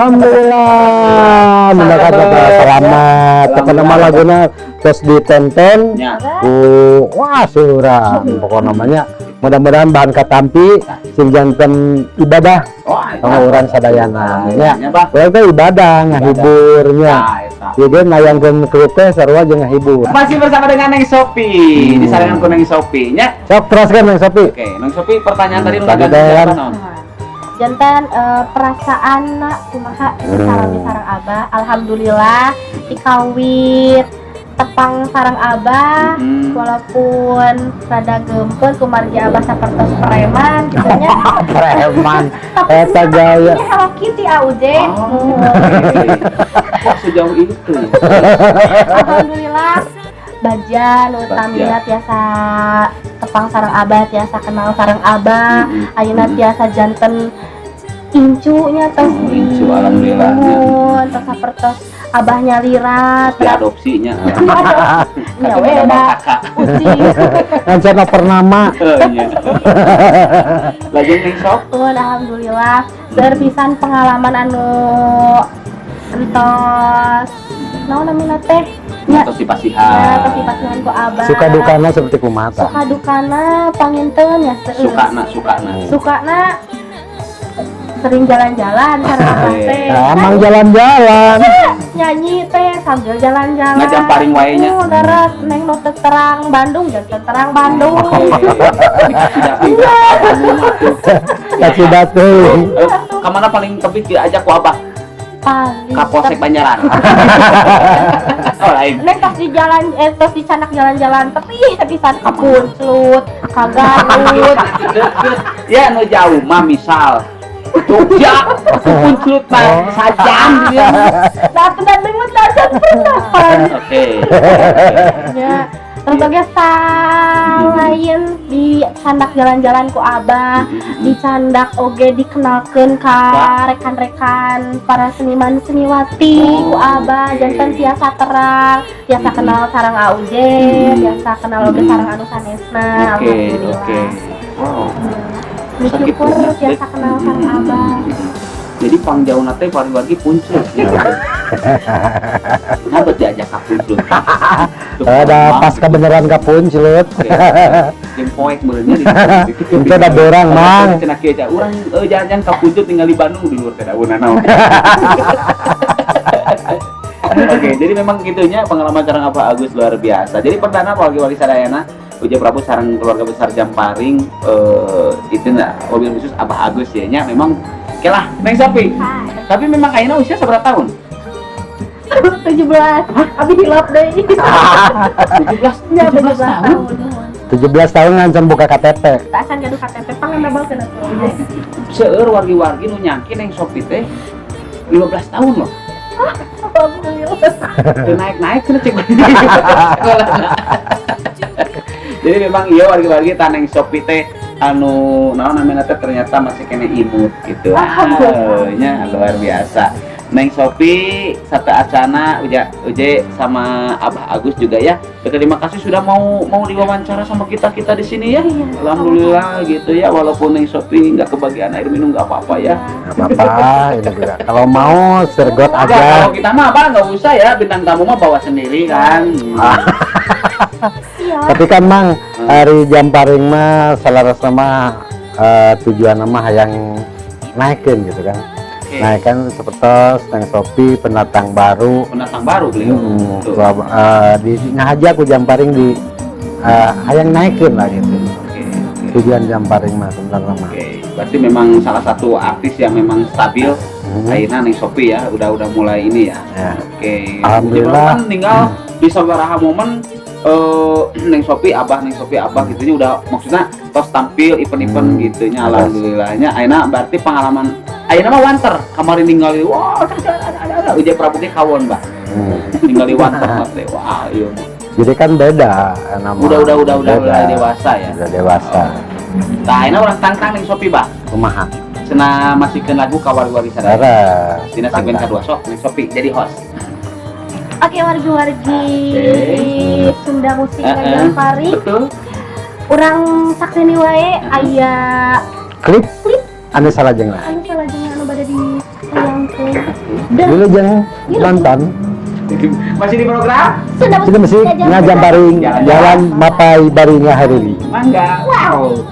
Alhamdulillah, mendapat selamat. Pokoknya mah laguna terus ditonton ku wah surah. Pokoknya namanya mudah-mudahan bahan katampi sing janten ibadah kanggo urang sadayana nya. Nya, Bah. Urang teh ibadah ngahiburnya. Nah, eta. Jadi nayangkeun klip teh sarua jeung ngahibur. Masih bersama dengan Neng Sopi. Disarankan ku Neng Sopi nya. Sok teruskan, Neng Sopi. Oke, Neng Sopi, pertanyaan tadi nu Tadi ngaganti teh siapa kan. Naon? Janten perasaan kumaha sareng sareng Abah? Alhamdulillah dikawit tepang sareng Abah, walaupun rada gempeur kumargi Abah sapertos preman gitu nya. Preman. Tapi Eta gaya. ini Hello Kitty Auje. Oh, oke. Wah, sejauh itu ya. Alhamdulillah baja nu utamina tiasa tepang sareng Abah, tiasa kenal sareng Abah, ayeuna tiasa janten incunya tos. Oh, incu, alhamdulillah. Nuhun, tos sapertos Abah nyalira. Diadopsinya. Nya we da Kakak. Ucing. Ngancana pernama. Eh, nya. Lajeng, Neng Sop. Nuhun, alhamdulillah seueur pisan pengalaman anu entos naon namina teh nya. Atau Ya, dipasihan. tos dipasihan ku Abah. Suka dukana seperti kumaha? Suka dukana panginten ya seueur. Sukana, sukana. Sukana sering jalan-jalan sareng Abah teh. Nah, emang jalan-jalan. Nyanyi teh sambil jalan-jalan. Ngajamparing wae nya. Oh, darat neng nu teu terang Bandung janten terang Bandung. Dikasih. Kasih batu. Eh, kemana paling tebih diajak ku Abah? Paling Ka Polsek Banjaran. Oh, lain. Neng tos di jalan, eh, tos di canak jalan-jalan tebih pisan ka Punclut, ka Garut. Deket. Ya, nu jauh mah misal Jogja, ke Punclut mah sajam dia. Nah, tuh dan mah tacan pernah pan. Oke. Ya. Terus oge selain di candak jalan-jalan ku Abah, di candak oge dikenalkeun ka rekan-rekan para seniman seniwati ku Abah, janten tiasa terang, tiasa kenal sareng AUJ, tiasa kenal oge sareng anu sanesna. Alhamdulillah. Oke. Wow. Bersyukur tiasa kenal sareng Abah. Jadi pangjauna teh wargi-wargi Punclut. Nah, bet diajak ka Punclut. Ada pas kebenaran ka Punclut. Jeung poek beureunya di Itu ada borang, Mang. Cenah kieu aja. Urang jalan-jalan ka Punclut tinggal di Bandung di luar teh dauna naon. Oke, jadi memang gitunya pengalaman sareng Abah Agus luar biasa. Jadi pertama wargi-wargi sadayana, Uja Prabu sareng keluarga besar Jamparing itu nah, mobil khusus Abah Agus ya nya memang oke lah, Neng Sopi. Hai. Tapi memang ayeuna usia seberapa tahun? 17. Abi hilap deui. 17, Ya, 17 tahun. 17 tahun ngancam buka KTP. Tak acan gaduh KTP pangan cenah tuh. Seueur wargi-wargi nu nyangki Neng Sopi teh 15 tahun loh. Alhamdulillah. Teu naik-naik kena cek sekolah. Jadi memang iya wargi-wargi tah Neng Sopi teh anu naon namanya teh ternyata masih kena imut gitu. Alhamdulillah. Ah, nya luar biasa. Neng Sopi satu acana Uja Uje sama Abah Agus juga ya. Berterima kasih sudah mau mau diwawancara sama kita kita di sini ya. Iya. Alhamdulillah gitu ya, walaupun Neng Sopi nggak kebagian air minum nggak apa-apa ya. Nggak apa-apa ini juga. Kalau mau sergot Enggak, aja. kalau kita mah apa nggak usah ya, bintang tamu mah bawa sendiri kan. Siap. Tapi kan Mang, hari Jamparing mah selaras sama tujuan mah yang naikin gitu kan. Oke. Naikkan seperti Neng Sopi pendatang baru. Pendatang baru beliau. Tuh. Di ngahaja ku Jamparing di hayang naikin lah gitu. Oke. Tujuan Jamparing mah sebenarnya mah. Oke, berarti memang salah satu artis yang memang stabil. Akhirnya Neng Sopi ya, udah mulai ini ya. Ya. Oke. Alhamdulillah. Jadi kan tinggal di sabaraha momen Neng Sopi Abah, Neng Sopi Abah gitu nya udah, maksudnya tos tampil event-event gitu nya, alhamdulillahnya. Ayeuna berarti pengalaman ayeuna mah wanter kamari ningali, wah, ada Ujaya Prabu ge kawon, Bah. Ningali wanter mah teh, wah, iya mah. Jadi kan beda nama. Udah Beda. Udah dewasa ya. Udah dewasa. Nah, ayeuna urang tangtang Neng Sopi, Bah. Kumaha? Cenah masihkeun lagu ka wargi-wargi sadaya. Beres. Dina segmen kedua sok Neng Sopi jadi host. Oke, wargi-wargi Sunda Musik Jamparing. Betul. Urang sakseni wae aya Klip anu salajengna. Anu salajengna anu bade ditayangkeun. Wilujeng nonton. Masih di program Sudah. Sunda Musik, ngajambaring jalan mapay bari ngaheureuy. Mangga. Wow.